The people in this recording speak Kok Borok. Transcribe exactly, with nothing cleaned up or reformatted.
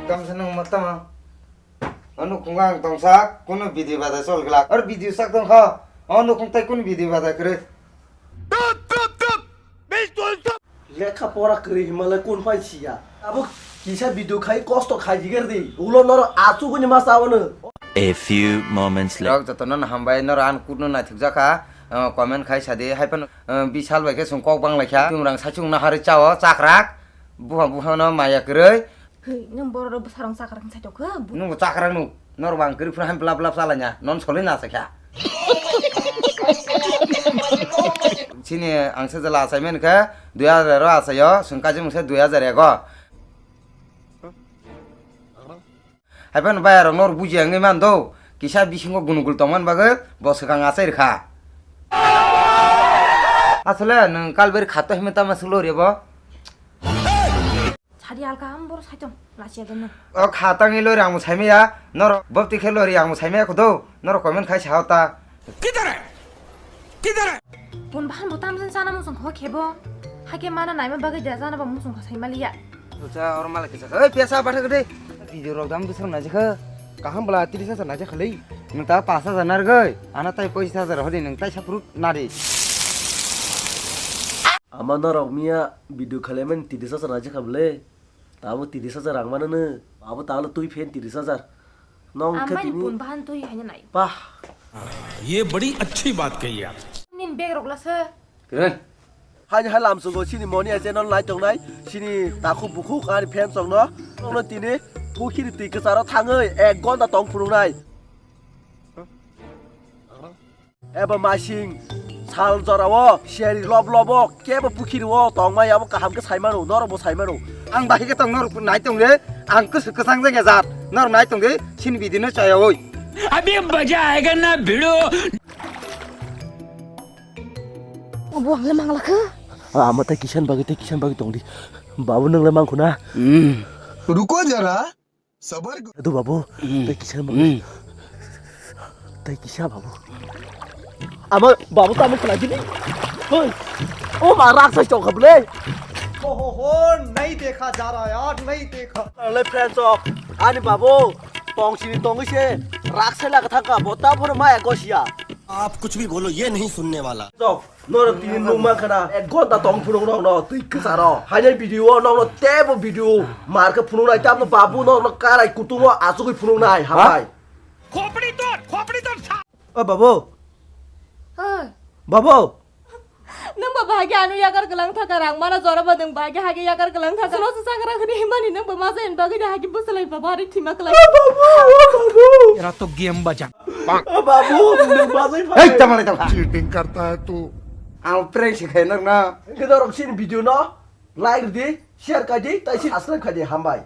Kamsa nung matama. Anu kungang tongsa, kunu video bada sol glak. Or video sak tong kha. Anu kung tai kunu video bada kre. Lekha pora kwrwi himalai kun phai siya. Abo kisa video khai kosto khai jiger di. Ulo noro achu guni ma sawano. A few moments later. Rok jotono no hambai, noro an kutno naithok jakha. Uh, comment khai sadi, hai phano, uh, bisal bai khe chwng kok bang lai kha. Tumrang saichung no harwi chao, chakrak. Buha buha no maya kwrwi. Hei, nwng borok rok bwsarok chakrak wng saitok khe? Bu- Nwng bo chakrak nwng. Norok bang kwrwi phano haino blap blap chalanya. Non solwi na sakha. Chini ang se jala achai men khe dui hajar ero achaio, chwng kaisa mungsa dui hajar ego. Hai phano bayarok norok bujiya wngwi man do. Kisa bisingo gunugul tongmani bagwi bo swkang achai rwkha. Asole nwng kalbari khato himwi tamo swlwi rebo? Sadi alka am boro saichung lachiya gano. O kha tangwi lori ang bo saimaya, norok bopti khe lori ang bo saimaya kudo, norok comment khai sa ta. Kidhar hai? Kidhar hai? Pon bahan bo tamjani chana muchung kho khebo. Hake mana naima bagwi da jana ba muchung kho saimaliya. Cha oro mala kisa. Oi pesa batha gede. Video rok dam dusra naji kha. Kaham bala tris hajar naji khalei. Nwng ta pas hajar nargoi. Ana tai pochis hajar hodi nwng tai saprut nari. Ama norok miya video khalaimani tris hajar naji kha bwle. Tamo tris hajar rang manano. Abo talo twi phen tris hajar. Nong khe Amani tini pun bahan twi hanya nai. Pah. ये बड़ी अच्छी बात कही आप। Nin bag rok lasa. Keren. Haini hai lamsogo chini moni ase non lai tongnai. Chini takhuk bukhuk ani phen songno. Nongno tini pukhiri twi kwcharo thangwi ek gonta tong phunuknai. Eba masing sal jorao seri lob lobo kebo pukhiri o tongmai abo kaham khe saimano, norok bo saimano. Ang bahai khe tong norok nai tong le, ang kwswk kwchang jang ya jat. Norok nai tong de, sin bidino chaya oi. अभी मजा आएगा ना भिड़ो। Obo ang le mangla kha. Ama tai kisan bagwi, tai kisan bagwi tong di. Babu nwng le mangkhu na? रुको जरा। Sabar. Adu babu, hmm, tei kisa babu. Hmm. Tei kisa babu. Ama babu tamo khlai dini. Hoi. O ma rak sai chok khable. हो हो हो, नहीं देखा जा रहा यार, नहीं देखा। Le friend chok. Ani babu, tong sini tong se rak sai la thangka, bota phoro ma ego sia. आप कुछ भी बोलो, ये नहीं सुनने वाला। Chok. Norok tini nukma khana ek gonta tong phunuk nokno twi kwcharo. Hainai video o nokno tebo video mar khe phunuknai, tamno babu nokno karai kutungo achugwi phunuknai, hambai. Khopri tor, khopri tor sa. O babu. Oi. Babu. Nwng ba bahai khe ano yakar kwlang thaka, rang mana jora ba nwng bahai khe hage yakar kwlang thaka. Salo se sakra khani himani nwng ba maja en bagwi de hage bwsalai babu hari thima kwlai. Babu, babu. Era to game baja. Babu, nwng bazai phai. Hei, tamo lai tamo. Cheating karta hai tu. Ang prank sikhai nang na. Kida rok sini video no like di, share khai di, tai sini subscribe khai di, hambai.